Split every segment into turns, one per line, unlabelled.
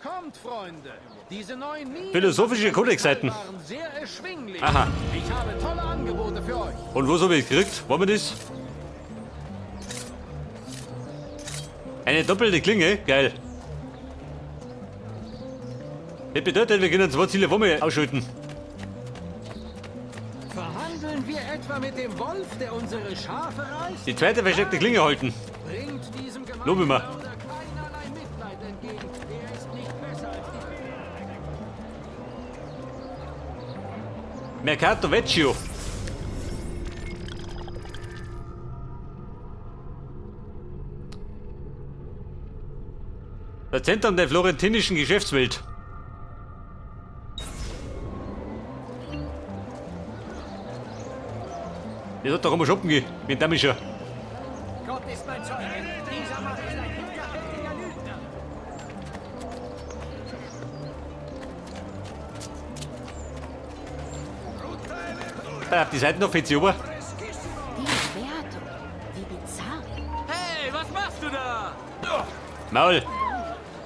Kommt, Freunde. Diese neuen Minen
Philosophische Kodexseiten.
waren sehr erschwinglich.
Aha.
Ich habe tolle Angebote für euch.
Und was habe ich gekriegt? Wollen wir das? Eine doppelte Klinge? Geil. Das bedeutet, wir können zwei Ziele Wumme ausschalten.
Verhandeln wir etwa mit dem Wolf, der unsere Schafe reißt?
Die zweite versteckte Klinge halten.
Bringt diesem
Lob immer.
Gemeinmörder keinerlei Mitleid entgegen. Er ist nicht besser als die
Mercato Vecchio. Das Zentrum der florentinischen Geschäftswelt. Ich sollte doch immer shoppen gehen, mit dem schon.
Gott ist mein Zeuge. Dieser Mann ist ein hinterhältiger Lügner.
Da auf die Seiten noch 40 Uhr.
Dio Beato, wie bizarr.
Hey, was machst du da?
Maul. Ist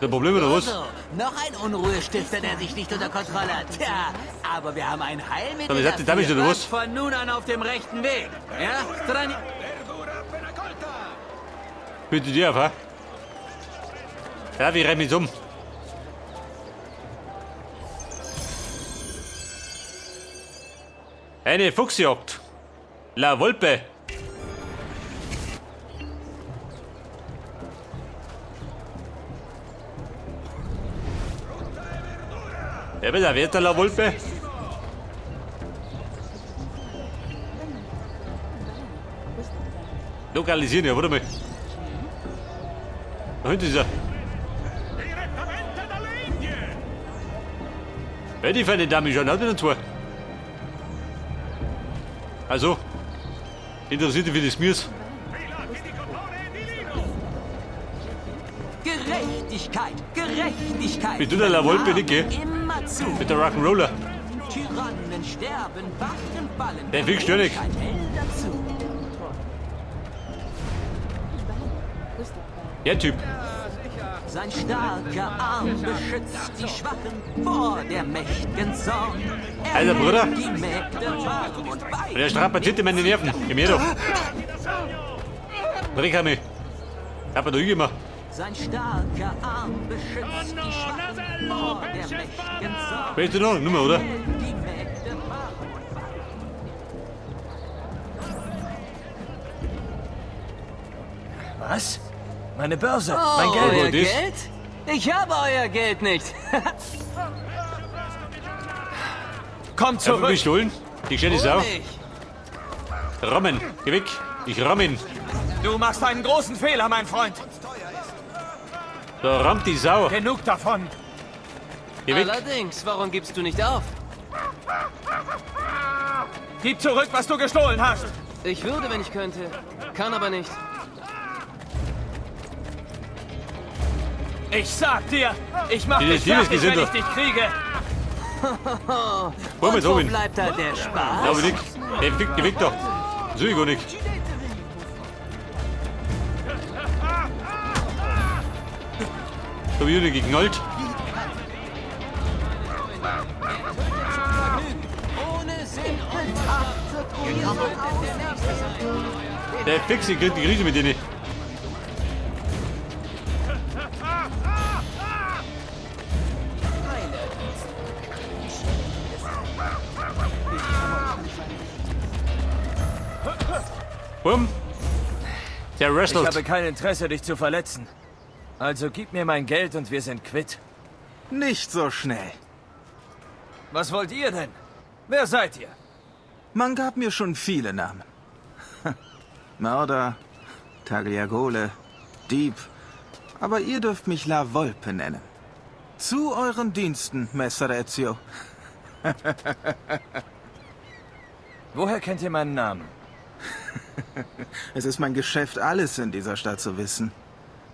ein Problem oder was?
Also, noch ein Unruhestifter, der sich nicht unter Kontrolle hat. Tja, aber wir haben ein Heilmittel
Aber ihr seid die
dafür.
Damage oder was?
Von nun an auf dem rechten Weg. Ja, Strani...
Bitte dir auf, ha? Ja, wir rennen mich um. Eine Fuchsjagd. La Volpe. Ja, bitte, wer ist der La Volpe? Lokalisieren, ja, warte mal. Da hinten ist er. Wer die feine Dame schon hat denn zwei? Also, interessiert dich für das Gemüse?
Gerechtigkeit, Gerechtigkeit.
Wie du da La Volpe nicht, gell?
Immer zu.
Mit der Rock'n'Roller.
Tyrannen sterben, Wachen fallen.
Der Weg stört nicht.
Menschheit hält dazu.
Der Typ.
Sein starker Arm beschützt die Schwachen vor der mächtigen Zorn. Er
Alter, Bruder.
hält Die Mägde warm und weit.
Und der strapaziert meine Nerven. Geh mir doch. Dreck mich. Hab er da immer.
Sein starker Arm beschützt die Schwachen vor der mächtigen Zorn.
Weißt du noch? Nummer, oder?
Er hält die Mägde warm und weit.
Was? Meine Börse,
Oh,
mein Geld.
euer
das?
Geld? Ich habe euer Geld nicht.
Komm
Hab ich
zurück.
gestohlen? Die gescheit ist auch.
Hol mich.
Rammen. Geh weg. Ich ramm ihn.
Du machst einen großen Fehler, mein Freund.
Da rammt die Sau.
Genug davon.
Geh weg.
Allerdings, warum gibst du nicht auf?
Gib zurück, was du gestohlen hast.
Ich würde, wenn ich könnte. Kann aber nicht.
Ich sag dir, ich mach
Die
dich
Diebesgesindel.
fertig, wenn ich dich kriege.
Hol mir
Und
so
wo
hin.
bleibt da der Spaß?
Glaube nicht. Der fickt, geh weg da. So ich gar nicht. Da hab ich nicht geknallt.
Ohne Sinn und Verstand.
Der Fixi kriegt die Krise mit denen. Bumm. Der
Ich
wrestelt.
habe kein Interesse, dich zu verletzen. Also gib mir mein Geld und wir sind quitt.
Nicht so schnell.
Was wollt ihr denn? Wer seid ihr?
Man gab mir schon viele Namen. Mörder, Tagliagole, Dieb. Aber ihr dürft mich La Volpe nennen. Zu euren Diensten, Messer Ezio.
Woher kennt ihr meinen Namen?
Es ist mein Geschäft, alles in dieser Stadt zu wissen.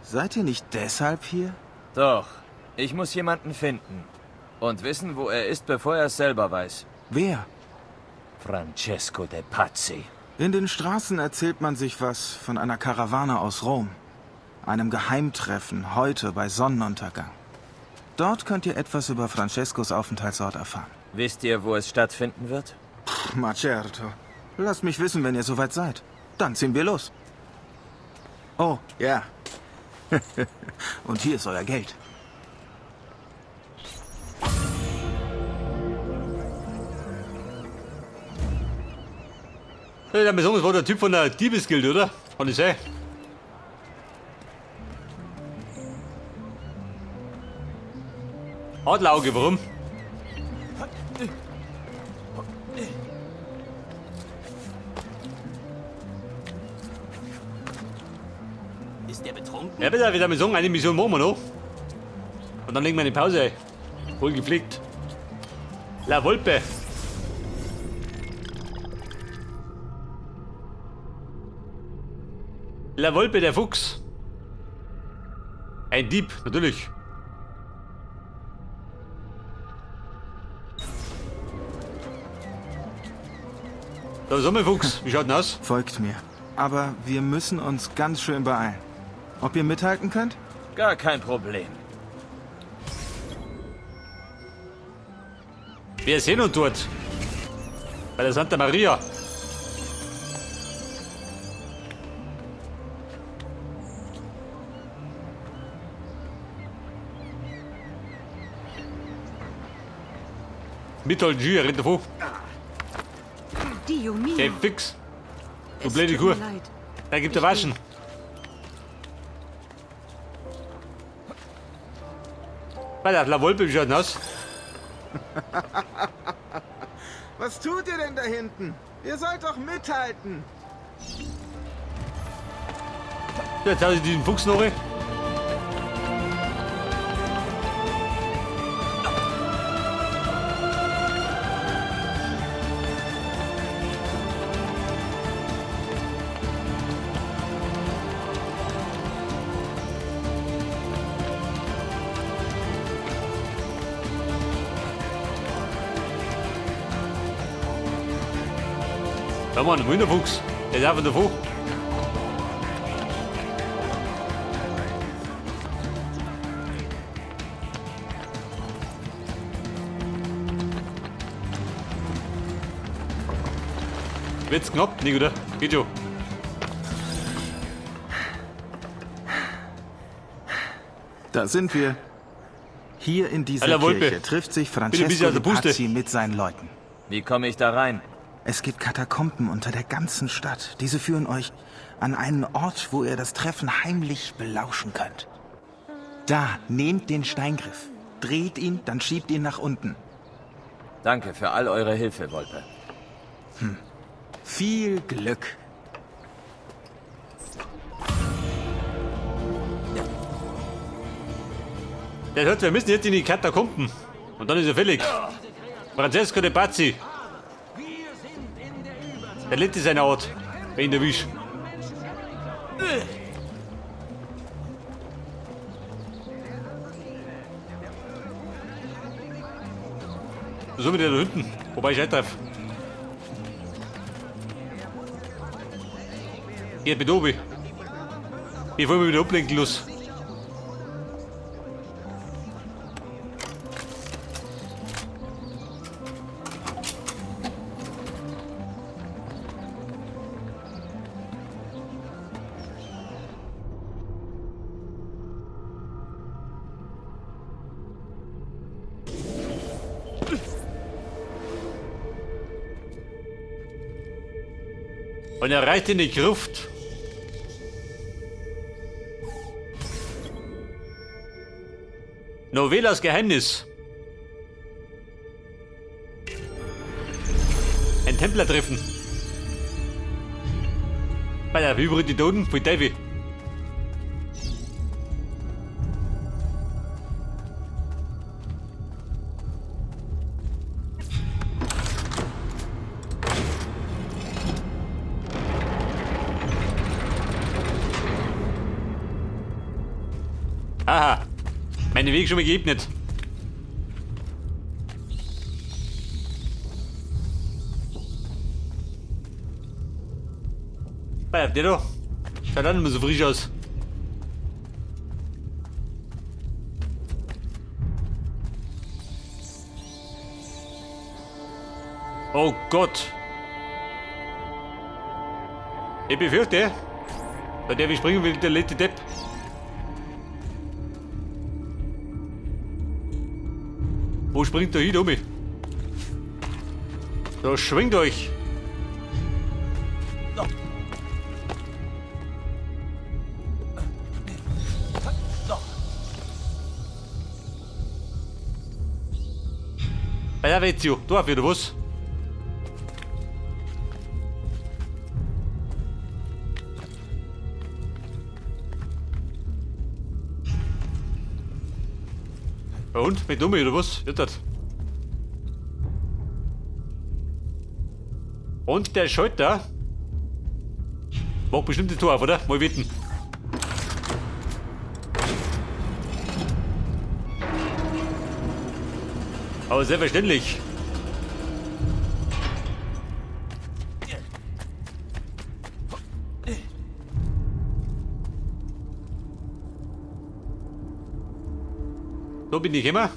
Seid ihr nicht deshalb hier?
Doch, ich muss jemanden finden. Und wissen, wo er ist, bevor er es selber weiß.
Wer?
Francesco de Pazzi.
In den Straßen erzählt man sich was von einer Karawane aus Rom. Einem Geheimtreffen heute bei Sonnenuntergang. Dort könnt ihr etwas über Francescos Aufenthaltsort erfahren.
Wisst ihr, wo es stattfinden wird?
Ma certo. Lasst mich wissen, wenn ihr soweit seid. Dann ziehen wir los. Oh, ja. Und hier ist euer Geld.
Ja, ich sagen, das war der Typ von der Diebesgilde, oder? Kann ich sein? Adlerauge, warum?
Ist der betrunken?
Ja, bitte, wieder mal sagen, eine Mission machen wir noch. Und dann legen wir eine Pause ein. Wohl gepflegt. La Volpe. La Volpe, der Fuchs. Ein Dieb, natürlich. Da ist auch Fuchs. Wie schaut denn aus?
Folgt mir. Aber wir müssen uns ganz schön beeilen. Ob ihr mithalten könnt?
Gar kein Problem.
Wir sehen uns dort. Bei der Santa Maria. Mithalten, Ski, er rennt davon.
Dio mio.
Okay, fix. Du
Es
blöde
tut
Kuh.
mir leid.
Da gibt er Waschen. Bei der La Volpe, wie schaut denn aus?
Was tut ihr denn da hinten? Ihr sollt doch mithalten.
Jetzt habe ich diesen Fuchs noch. Da war ein Wunderfuchs. Der ist einfach davon. Wird's knapp, nicht, oder? Geht schon.
Da sind wir. Hier in dieser
Alla Volpe.
Kirche trifft sich
Bin ein bisschen
Francesco
aus der
de
Puste.
Pazzi mit seinen Leuten.
Wie komme ich da rein?
Es gibt Katakomben unter der ganzen Stadt. Diese führen euch an einen Ort, wo ihr das Treffen heimlich belauschen könnt. Da, nehmt den Steingriff. Dreht ihn, dann schiebt ihn nach unten.
Danke für all eure Hilfe, Volpe.
Viel Glück.
Der hört, wir müssen jetzt in die Katakomben. Und dann ist er fällig. Francesco de Pazzi. Der letzte seiner Art, wenn ich ihn erwisch. So mit der da hinten. Wobei ich eintreff. Geht mit oben. Ich wollte mich wieder ablenken los. Und er reicht in die Gruft. Novelas Geheimnis. Ein Templer treffen. Bei der Hybrid die Toten, von Davy. Aha. Meine Weg schon mal geebnet. Bei der da. Schaut auch nicht mehr so frisch aus. Oh Gott. Ich befürchte, da der wie springen will, der letzte Depp. Wo springt der hin, Omi? Da schwingt euch. Bei der Vezio, da oder was? Ja und? Mit Dummi oder was? Ja, das. Und der Schalter macht bestimmt die Tor auf, oder? Mal wetten. Aber selbstverständlich. So bin ich immer.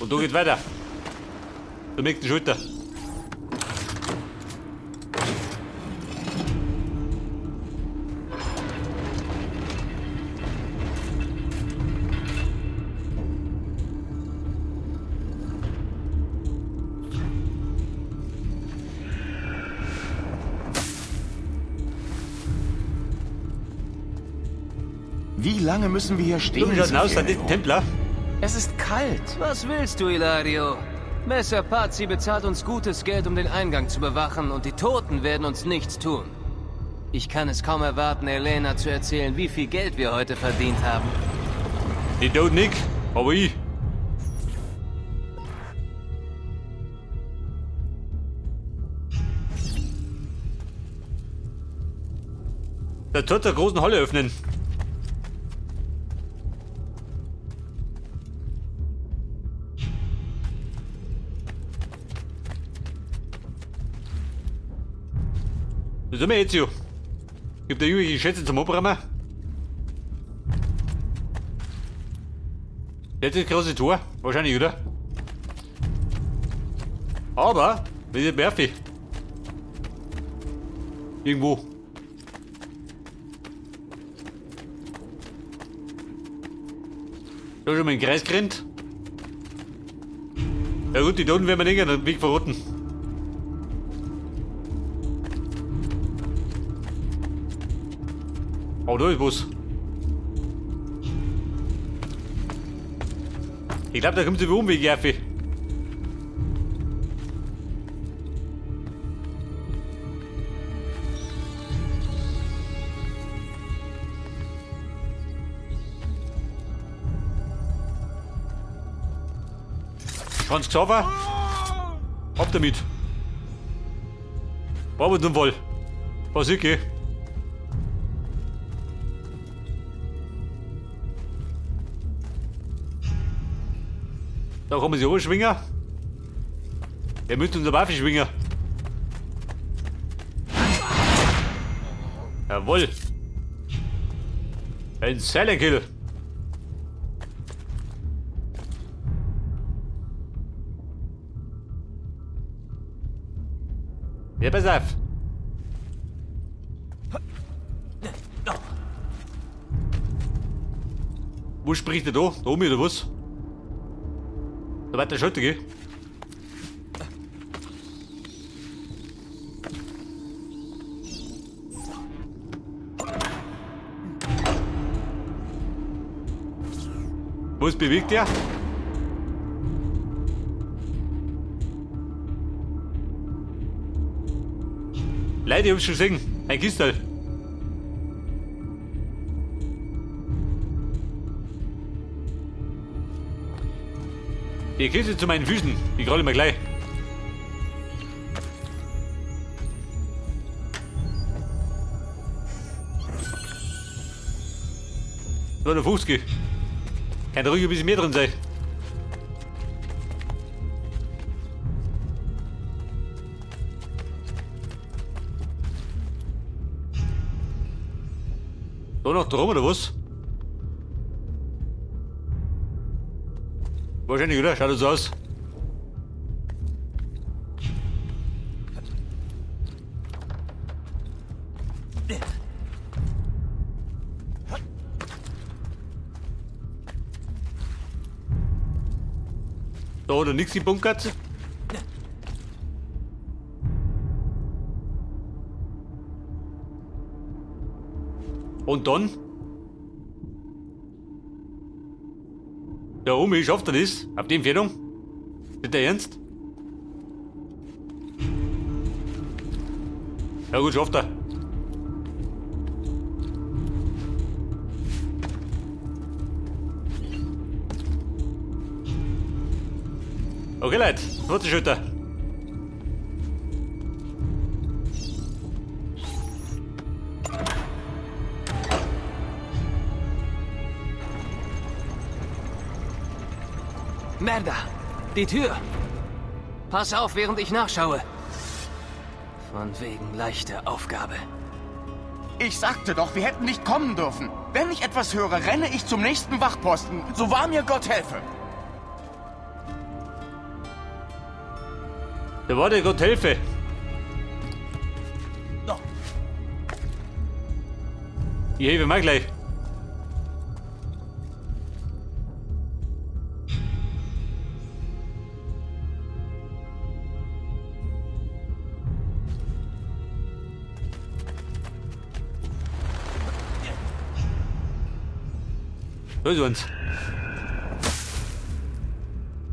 Und da geht weiter. Zum nächsten Schalter.
Wie lange müssen wir hier stehen?
So, wie schaut's aus? Sind das Templer?
Es ist kalt.
Was willst du, Ilario? Messer Pazzi bezahlt uns gutes Geld, um den Eingang zu bewachen, und die Toten werden uns nichts tun. Ich kann es kaum erwarten, Elena zu erzählen, wie viel Geld wir heute verdient haben.
Die Toten nicht, aber ich. Der Tor zur großen Halle öffnen. Was sind wir jetzt hier? Gibt da irgendwelche Schätze zum Abräumen? Jetzt ist das große Tor, wahrscheinlich, oder? Aber, das ist Murphy. Irgendwo. Da schon mal in den Kreis gerannt. Ja gut, die Toten werden wir nicht an den Weg verrotten. Oh, da ist was. Ich glaube, da kommt sie über Umweg, Jaffi. Franz Xaver? Ab damit. Bauernunfall. Was ich geh. Da kann man sich schwingen. Der müsste unser Waffe schwingen. Jawohl. Ein Silent Kill. Ja, pass auf. Wo spricht der da? Da oben oder was? Da weiter Schalter, gell? Was bewegt der? Leute, ich hab's schon gesehen. Ein Kistel. Die Kiste zu meinen Füßen. Die rolle mir gleich. Nur noch 50. Kann da ruhig ein bisschen mehr drin sein. Da noch drum oder was? Wahrscheinlich, oder? Schaut so aus. Da hat er nichts gebunkert. Und dann? Da oben, schafft er das? Auf die Entfernung? Nicht der Ernst? Ja gut, schafft er. Okay, Leute, warte Schulter.
Merda! Die Tür! Pass auf, während ich nachschaue. Von wegen leichter Aufgabe.
Ich sagte doch, wir hätten nicht kommen dürfen. Wenn ich etwas höre, renne ich zum nächsten Wachposten. So wahr mir Gott helfe.
Da war der Gott helfe. Ich helfe mal gleich. Da ist eins.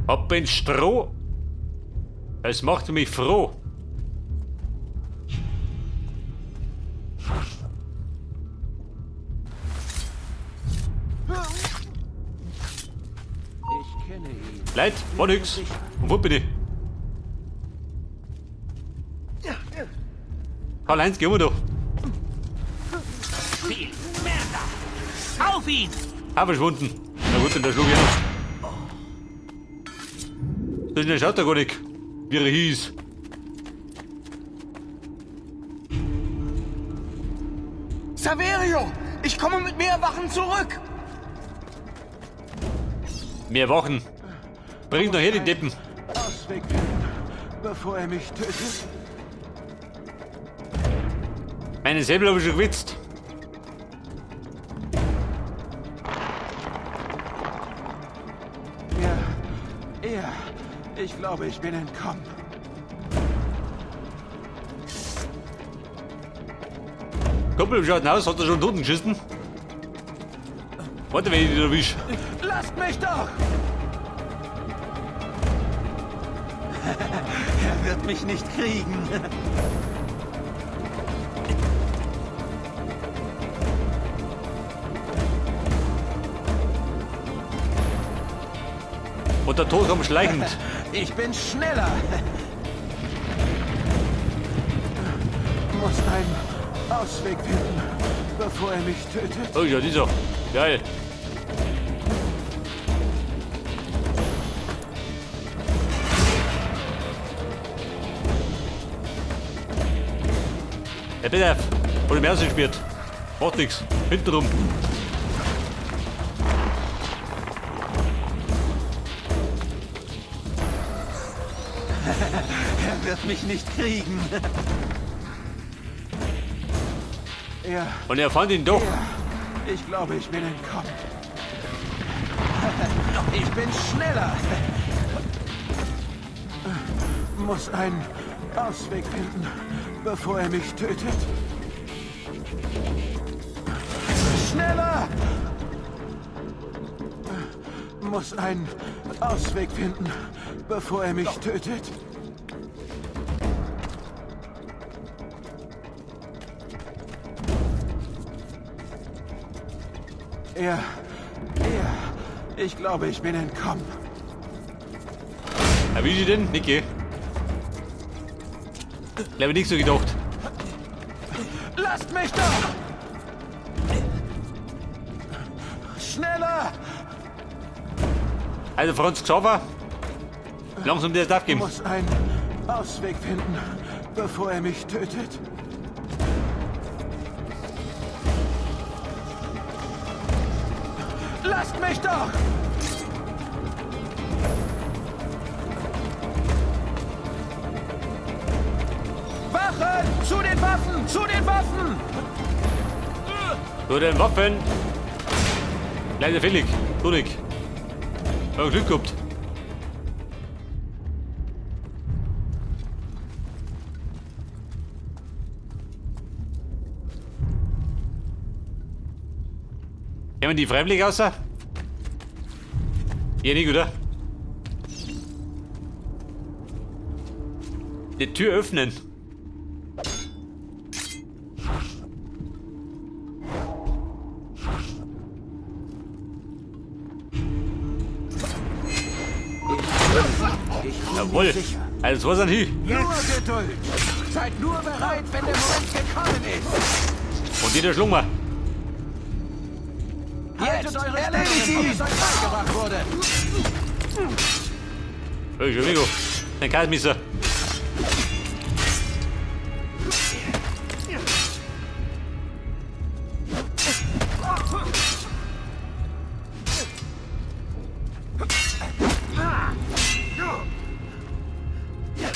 Ab ins Stroh. Es macht mich froh.
Ich kenne ihn.
Leid, war nix. Und wo bin ich? Karl-Heinz, gehen wir doch.
Viel Merda! Auf ihn!
Ah, verschwunden. Na gut, dann der schlug ich noch. So schnell schaut er gar nicht, wie er hieß.
Saverio, ich komme mit mehr Wachen zurück.
Mehr Wachen. Bringt noch her die Deppen.
Ausweg finden, bevor er mich tötet.
Meine Säbel habe ich schon gewitzt.
Ja, ich glaube, ich bin entkommen.
Kumpel, wie schaut denn aus? Hat er schon unten geschissen? Warte, wenn ich dich erwisch.
Lasst mich doch! Er wird mich nicht kriegen.
Und der Tod kommt schleichend.
Ich bin schneller. Muss einen Ausweg finden, bevor er mich tötet.
Oh ja, dieser. Geil. Ja, bitte. Hol ich mir ausgespielt. Macht nix. Hintenrum.
Er wird mich nicht kriegen. Ja.
Und er fand ihn doch.
Ja, ich glaube, ich bin entkommen. Ich bin schneller. Muss einen Ausweg finden, bevor er mich tötet. Schneller! Muss einen Ausweg finden, bevor er mich tötet. Ja, ich glaube, ich bin entkommen.
Ja, wie ist sie denn? Niki? Ich habe nicht so gedacht.
Lasst mich doch! Schneller!
Also Franz Xaver, langsam dir das aufgeben.
Ich muss einen Ausweg finden, bevor er mich tötet. Lasst mich doch! Wachen! Zu den Waffen! Zu den Waffen!
Zu den Waffen! Leider Felix, Tunik. Hab Glück gehabt. Kommen die freiwillig raus? Hier nicht, oder? Die Tür öffnen. Jawohl. Also was an hier?
Nur Geduld. Seid nur bereit, wenn der Moment gekommen ist.
Und jeder Schlummer.
Haltet eure Erledigt sie! Bis euch beigebracht wurde.
Hey, Amigo. Dein Kaltmisser.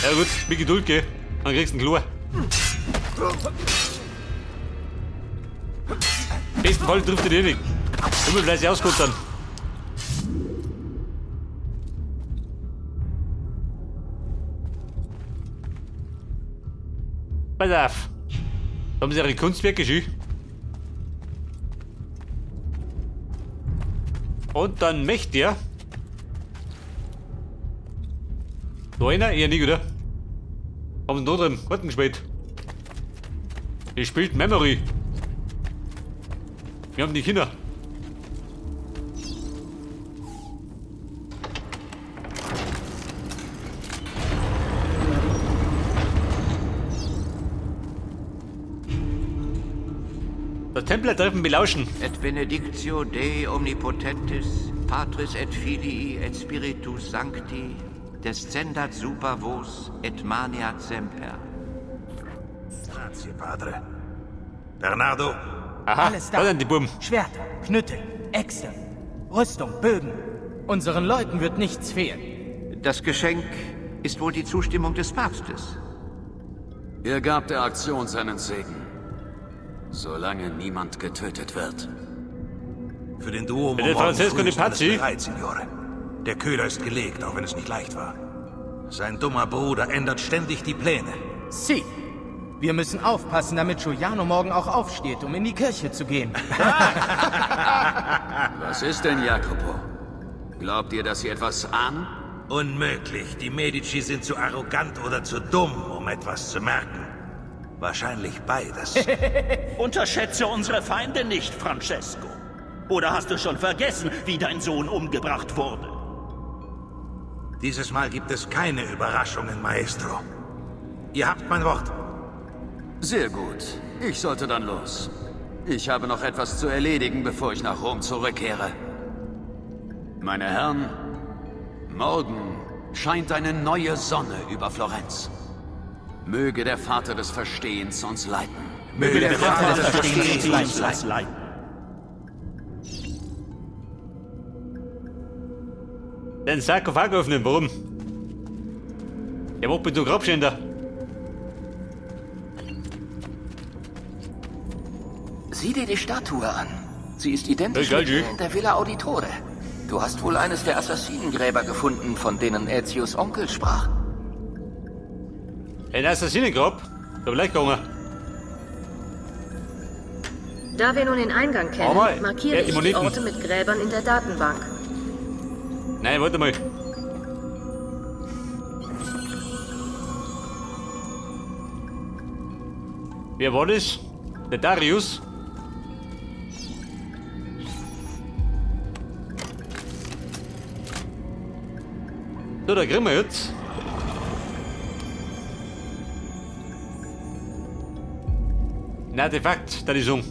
Ja gut, mit Geduld, gell? Dann kriegst du einen Chlor. Besten Fall trifft er dich nicht. Immer fleißig auskuttern. Pass auf. Da haben sie ihre Kunstwerke schön. Und dann möchte er. Da einer? Eher nicht, oder? Haben sie da drin Karten gespielt. Die spielt Memory. Wir haben die Kinder. Das Templertreffen belauschen.
Et benedictio Dei omnipotentis, Patris et Filii et Spiritus Sancti, descendat super vos et maneat semper.
Grazie, Padre. Bernardo.
Aha,
Alles da.
sind die Buben?
Schwerter, Knüttel, Äxte, Rüstung, Bögen. Unseren Leuten wird nichts fehlen.
Das Geschenk ist wohl die Zustimmung des Papstes.
Er gab der Aktion seinen Segen. Solange niemand getötet wird.
Für den Duomo
Der
morgen
Francesco
früh
de
ist alles
Pazzi.
bereit, Signore. Der Köder ist gelegt, auch wenn es nicht leicht war. Sein dummer Bruder ändert ständig die Pläne.
Si. Wir müssen aufpassen, damit Giuliano morgen auch aufsteht, um in die Kirche zu gehen.
Was ist denn, Jacopo? Glaubt ihr, dass sie etwas ahnen?
Unmöglich. Die Medici sind zu arrogant oder zu dumm, um etwas zu merken. Wahrscheinlich beides.
Unterschätze unsere Feinde nicht, Francesco. Oder hast du schon vergessen, wie dein Sohn umgebracht wurde?
Dieses Mal gibt es keine Überraschungen, Maestro. Ihr habt mein Wort.
Sehr gut. Ich sollte dann los. Ich habe noch etwas zu erledigen, bevor ich nach Rom zurückkehre. Meine Herren, morgen scheint eine neue Sonne über Florenz. Möge der Vater des Verstehens uns leiten.
Möge der Vater des Verstehens
uns leiten.
Den Sarkophag öffnen, warum? Der macht mit so Grabschänder.
Sieh dir die Statue an. Sie ist identisch
Hey, geil,
mit der
G.
in der Villa Auditore. Du hast wohl eines der Assassinengräber gefunden, von denen Ätius Onkel sprach.
Ein Assassinengrab? Da bin ich gegangen.
Da wir nun den Eingang kennen,
Aber,
markiere
ja, die
ich die
Moneten.
Orte mit Gräbern in der Datenbank.
Nein, warte mal. Wer war das? Der Darius? So, da kriegen wir jetzt. Ein Artefakt, da die sagen.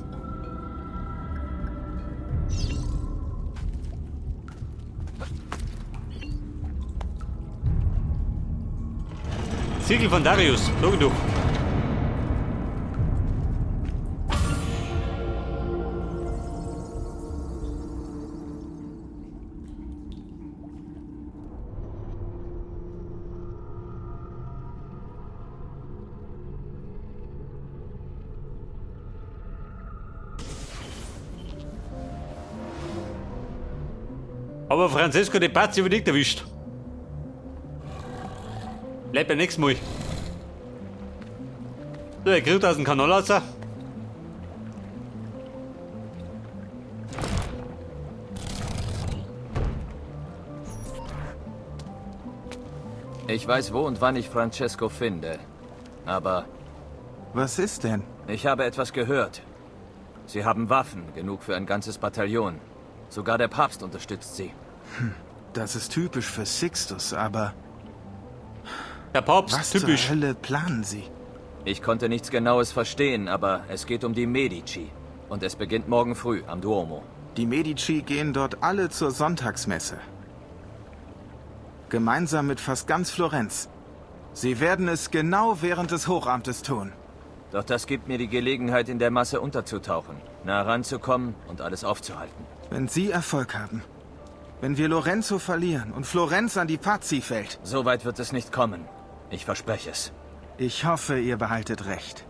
Siegel von Darius, sag ich doch. Aber Francesco de Pazzi wird nicht erwischt. Bleib beim nächsten Mal. So, er kriegt aus dem Kanal raus.
Ich weiß, wo und wann ich Francesco finde. Aber...
Was ist denn?
Ich habe etwas gehört. Sie haben Waffen, genug für ein ganzes Bataillon. Sogar der Papst unterstützt sie.
Hm, das ist typisch für Sixtus, aber...
Der Papst,
was
typisch.
zur Hölle planen sie?
Ich konnte nichts Genaues verstehen, aber es geht um die Medici. Und es beginnt morgen früh am Duomo.
Die Medici gehen dort alle zur Sonntagsmesse. Gemeinsam mit fast ganz Florenz. Sie werden es genau während des Hochamtes tun.
Doch das gibt mir die Gelegenheit, in der Masse unterzutauchen, nah ranzukommen und alles aufzuhalten.
Wenn Sie Erfolg haben, wenn wir Lorenzo verlieren und Florenz an die Pazzi fällt.
So weit wird es nicht kommen. Ich verspreche es.
Ich hoffe, ihr behaltet recht.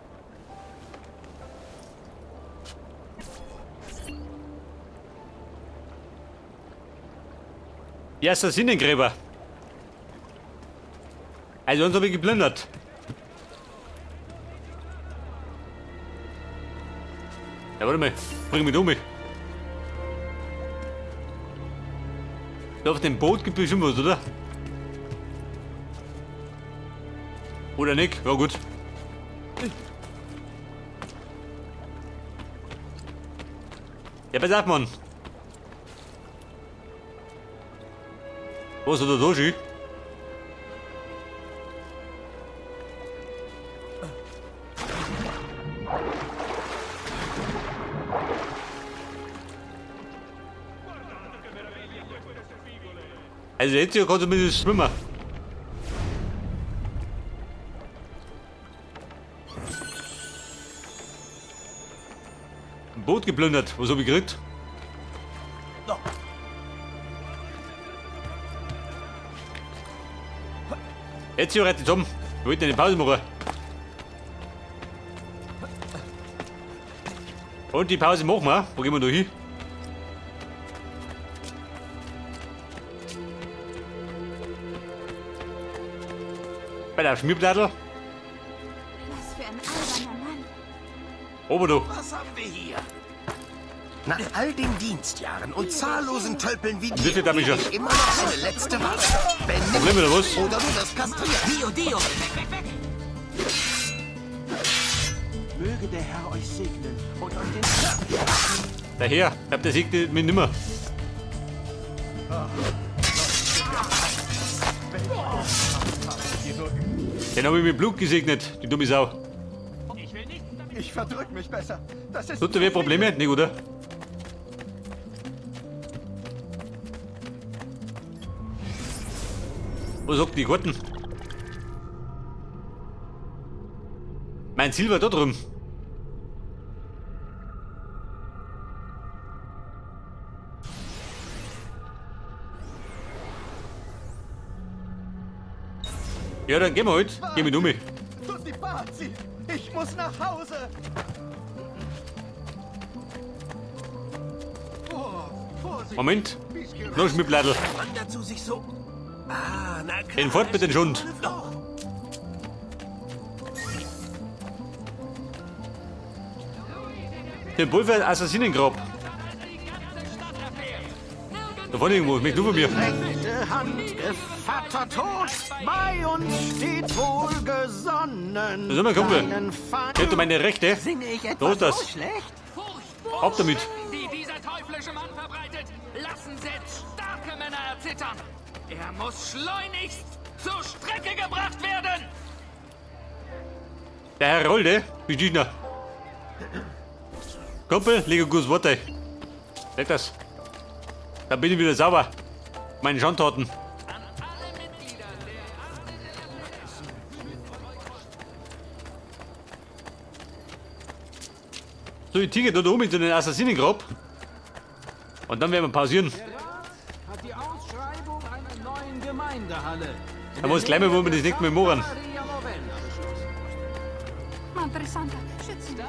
Die Assassinengräber. Also uns habe ich geplündert. Ja, warte mal. Bring mich um. Da auf dem Boot gibt es bestimmt was, oder? Oder nicht? Ja, gut. Ja, pass auf, Mann. Was hat er da schon? Also jetzt hier kann zumindest schwimmen. Ein Boot geplündert. Was hab ich gekriegt? Jetzt hier rettet um. Wir wollten eine Pause machen. Und die Pause machen wir. Wo gehen wir da hin? Bei der Schmierblattl.
Was für ein alberner Mann.
Ober du.
Was haben wir hier? Nach all den Dienstjahren und zahllosen Tölpeln wie dir
Bitte,
gebe ich immer noch eine letzte Warnung. Benimm
Probleme oder was?
Oder du wirst kastriert.
Dio, Dio!
Möge der Herr euch segnen und euch den...
Daher, ich hab der segnet mich nimmer. Den habe ich mit Blut gesegnet, die dumme Sau.
Ich verdrück mich besser. Das ist
Tut der weh Probleme? Nicht, oder? Wo sagt die Karten? Mein Ziel war da drüben. Ja, dann gehen wir halt. Geh mit um.
Ich muss nach Hause.
Moment. Los, Schmidtbladel. Den fort mit den Schund. Den Pulver Assassinengrab. Da vorne irgendwo, mich nur von mir.
Rechte Hand, Gevatter Tod, bei uns steht wohlgesonnen.
Das ist mein Kumpel. Kennt du meine Rechte?
Singe ich
Da
etwa
ist das.
so schlecht?
Ab damit.
Die dieser teuflische Mann verbreitet, lassen selbst starke Männer erzittern. Er muss schleunigst zur Strecke gebracht werden.
Der Herr Rolde, wie steht noch? Kumpel, leg ein gutes Wort ein. Leg das. Dann bin ich wieder sauber. Meine Schandtaten. So, ich ticke da oben in den Assassinengrab. Und dann werden wir pausieren.
Hat die Ausschreibung einer neuen Gemeindehalle.
Da muss gleich mal, wo wir das nächste Mal machen.
Madre Santa, schütze mich.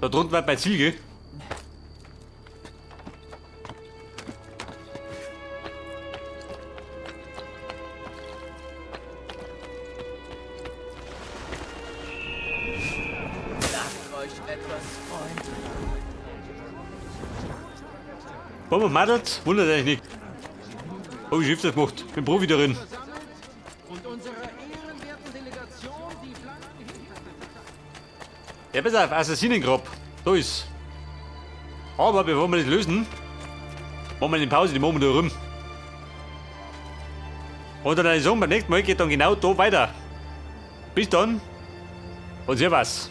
Da drunten war bei Ziel, gell?
Darf ich euch
Buben und Mädels, wundert euch nicht. Hab ich öfters gemacht. Bin Profi darin. Ja, pass auf, Assassinengrab. Da ist. Aber bevor wir das lösen, machen wir eine Pause, die machen wir da rum. Und dann würde ich sagen, beim nächsten Mal geht dann genau da weiter. Bis dann und servus.